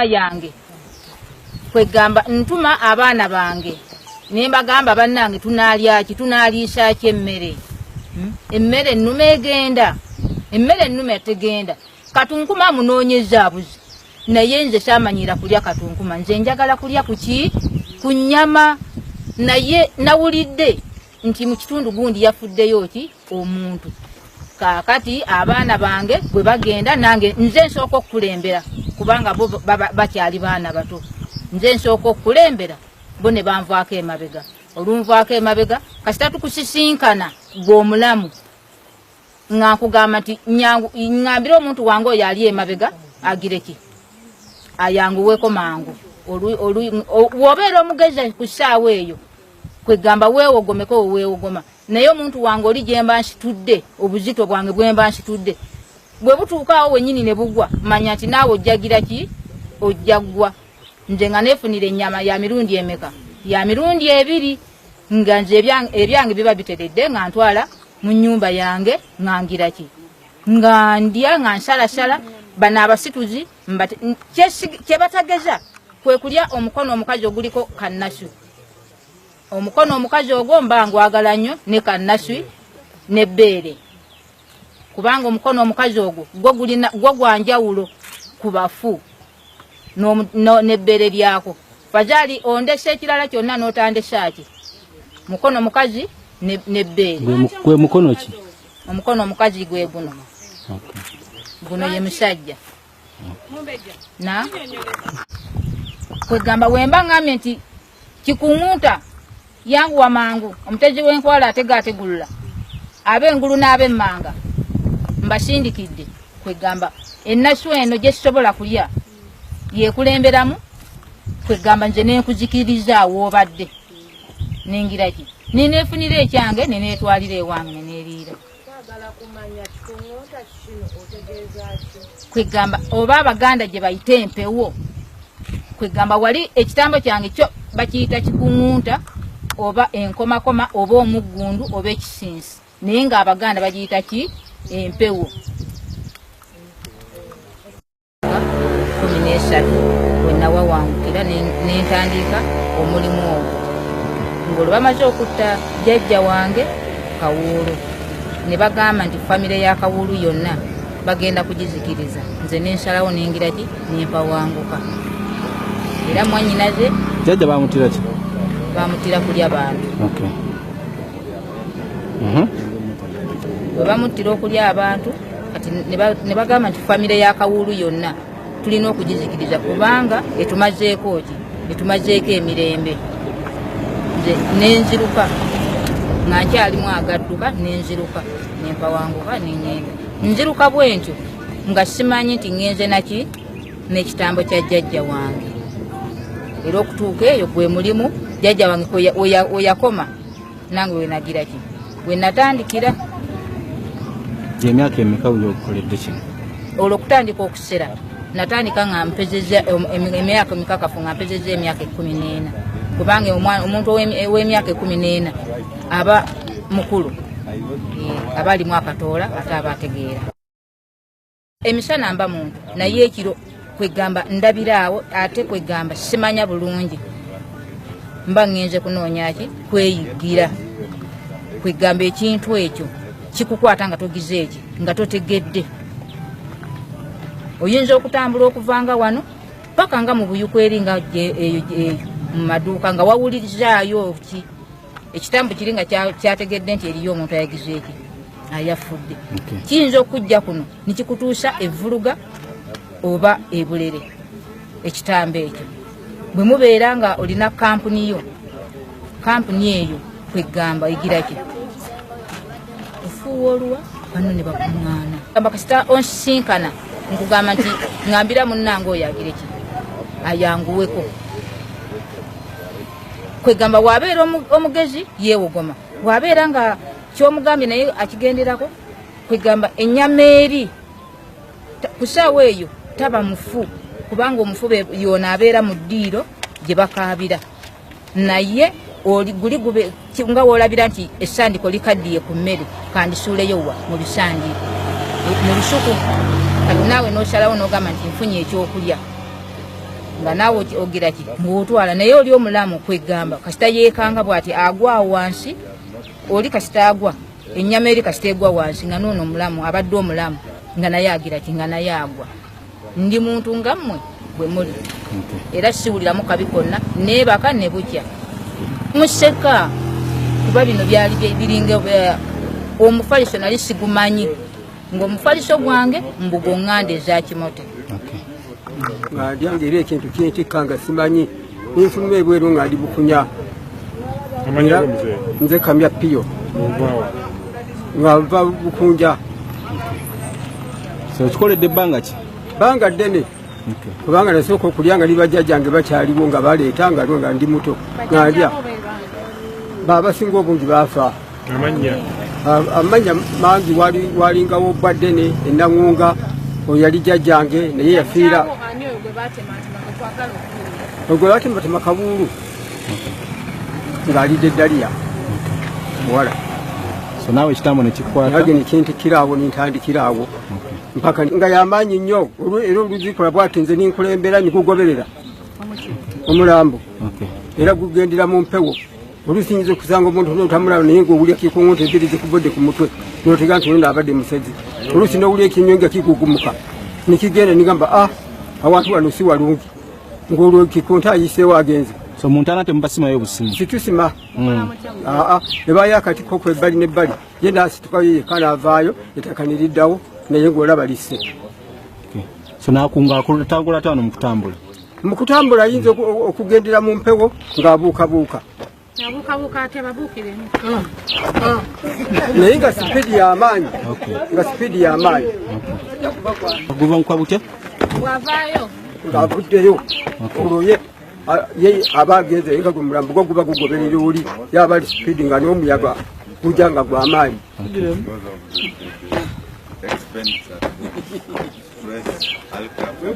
Yange kwegamba ntuma abaana bange ne mbagamba, bannange, tunaalyaki, tunaaliisa ki emmere? Emmere ennume egenda, emmere ennume tegenda. Katunkuma munoonyeza abuzi, naye nze saamanyira kulya katunkuma. Nze njagala kulya kuki? Ku nnyama. Naye nawulidde nti mu kitundu gundi yafuddeyo ki omuntu. Kaakati abaana bange bwe bagenda nange, nze nsooka okukulembera kubanga bo bakyali baana bato. Nze nsooka okukulembera, bo ne banvaako emabega. Olunvaako emabega, kasita tukusisinkana gwe omulamu, nga nkugamba nti nyangu, ŋŋambire omuntu wange oyo ali emabega agireki ayanguweko mangu. Bw'obeera omugezi ku ssaawa eyo, kwegamba weewogomeko weweewogoma, naye omuntu wange oli gyemba nsitudde, obuzito bwange bwemba nsitudde bwe butuuka awo wennyini ne bugwa, manya nti naawe ojjagira ki, ojja ggwa. Nze nga neefunira ennyama ya mirundi emeka? Ya mirundi ebiri, nga nze ebyange biba biteredde, nga ntwala mu nnyumba yange, nga ngira ki, nga ndya, nga nsalasala. Bano abasituzi kye batageza kwe kulya omukono omukazi oguliko kannasu. Omukono omukazi ogwo mba ngwagala nnyo, ne kannaswi n'ebbeere, kubanga omukono omukazi ogwo gwo gulina gwo gwa njawulo ku bafu n'ebbeere lyako. Fazaali ondesa ekirala kyonna n'otandesa ki? Mukono mukazi n'ebbeere. Gwe mukono ki? Omukono omukazi gwe guno. Guno ye musajja. Na kwegamba wemba ngambye nti kikuŋŋunta yanguwa mangu, omutezi w'enkwala atega ategulula ab'engulu n'ab'emmanga mbasindikidde. Kwegamba ennasu eno gye sisobola kulya yekulemberamu, kwegamba nze nenkuzikiriza awoobadde, nengira ki, neneefunira ekyange, neneetwalira ewange, neneeriira. Kwegamba oba Abaganda gye bayita empewo, kwegamba wali ekitambo kyange kyo bakiyita kikuŋŋunta oba enkomakoma oba omuggundu oba ekisinsi, naye ng'Abaganda bagiyita ki? Empewo. 13 we nawawangukira nentandika omulimu ogwo, ng'olwo bamaze okutta jjajja wange Kawuulu, ne bagamba nti famire ya Kawuulu yonna bagenda kugizikiriza. Nze nensalawo nengira ki, nempawanguka. Era mwanyinaze Jjajja bamutira ki? Bamutira kulya bantu. Bwe bamuttira okulya abantu, kati ne bagamba nti famire ya Kawuulu yonna tulina okugizikiriza kubanga etumazeeko ki, etumazeeko emirembe. Nze nenziruka nga nkyalimu agadduka, nenziruka, nempawanguka, neŋŋenda. Nziruka bwe ntyo nga simanyi nti ŋŋenze naki, n'ekitambo kya jjajja wange. Era okutuuka eyo gwe mulimu jjajja wange we yakoma, nange wenagira ki, we natandikira. Gyemyaka emeka buli okukoledde kino? Olwo okutandika okusera natandika nga mpezeza emyaka emikakafu, nga mpezeza emyaka 14, kubanga omuntu ow'emyaka 14 aba mukulu, aba alimu akatoola ate aba ategeera. Emisana mba muntu, naye ekiro kwegamba ndabiraawo, ate kwegamba simanya bulungi mba ŋŋenze kunoonya ki, kweyiggira. Kwegamba ekintu ekyo kikukwata nga togize eki, nga totegedde. Oyinza okutambula okuva nga wano paka nga mu Buyuku eri, nga eyo eyo mu maduuka, nga wawulirizaayo ki, ekitambo kiri nga kyategedde nti eriyo omuntu ayagize eki, ayafudde. Kiyinza okujja kuno nikikutuusa evvuluga oba ebulere. Ekitambo ekyo bwe mubeera nga olina kampuni yo, kampuni eyo kwegamba egiraki ofuuwa oluwa bano ne bakuŋŋaana. Gamba kasita onsisinkana, nkugamba nti ŋŋambira munnange oyo agireki ayanguweko. Kwegamba wabeera omugezi yeewogoma, wabeera nga kyomugambye naye akigenderako. Kwegamba ennyama eri ku ssaawa eyo taba mufu, kubanga omufu yoona abeera mu ddiiro gye bakaabira, naye oli guli gube nga woolabira nti essandiiko likaddiye ku mmere, kandisuuleyo wa mu bisandiiko mu lusuku. Kati naawe n'osalawo n'ogamba nti nfunye ekyokulya. Nga naawe ogira ki ng'otwala, naye oli omulamu kwegamba kasita yeekanga bw'ati agwa awo wansi, oli kasita agwa ennyama eri kasita egwa wansi, nga noono omulamu abadde omulamu nga naye agira ki nga naye agwa. Ndi muntu nga mmwe bwe muli, era siwuliramu kabi konna, neebaka ne bukya museka, kuba bino byali biringa omufaliso nali sigumanyi, ng'omufaliso gwange mbugo ŋŋanda eza kimote. Nga ndya era ekintu kintikka nga simanyi, ninfuluma ebweru nga ndi bukunya. Nze Kamya Piyo, nga nva Bukunja. So kikoledde ebbanga ki? Bbanga ddene, kubanga nasooka okulya nga libajjajjange bakyaliwo, nga baleeta nga nga ndi muto nga ndya. Babasinga obungi baafa. Amannya mangi, walingawo Bwaddene Enaŋŋunga, oyo yali jjajjange naye yafiira ogwe batematema Kabuulu ng'alidde eddaliya muwala. So naawe ekitambo nekikukwata? Nange nekintikira awo, nintandikira awo mpaka nga yamaanyi nnyo, era oluzikola bwati nze ninkulembera nikugoberera omulambo. Era gugendera mu mpewo, oluusi nyinza okusanga omuntu notamulaba, naye ngaowulya kikungu ebiri zikubodde ku mutwe, notega nti ono abadde musezi. Oluusi nowulya ekinyonyi nga kigugumuka nikigenda, nigamba, ah, awantu wano si walungi, ngaolwo kikunta ayiseewo agenze. So mu ntaana temubasimayo obusimu? Situsima. Aa, ebayo akatiko ku ebbali nebbali, ye nasitukayo yekka naavaayo, ettaka neriddawo, naye ngaolaba lisse. So nakunga atambula taano mu kutambula? Mu kutambula ayinza okugendera mu mpewo ng'abuukabuuka. Abuukabuuka atya? Babuukiremu. Naye nga sipiidi y'amaanyi, nga sipiidi y'amaanyi. Guva nkuba butya? Bwavaayo. Ng'avuddeyo olwo ye ye aba agenze, nga gwe mulambo gwo guba gugoberera oli, yaba ali sipiidi nga n'omuyaga gujja nga gw'amaanyi. Expenditure. Stress, alcohol.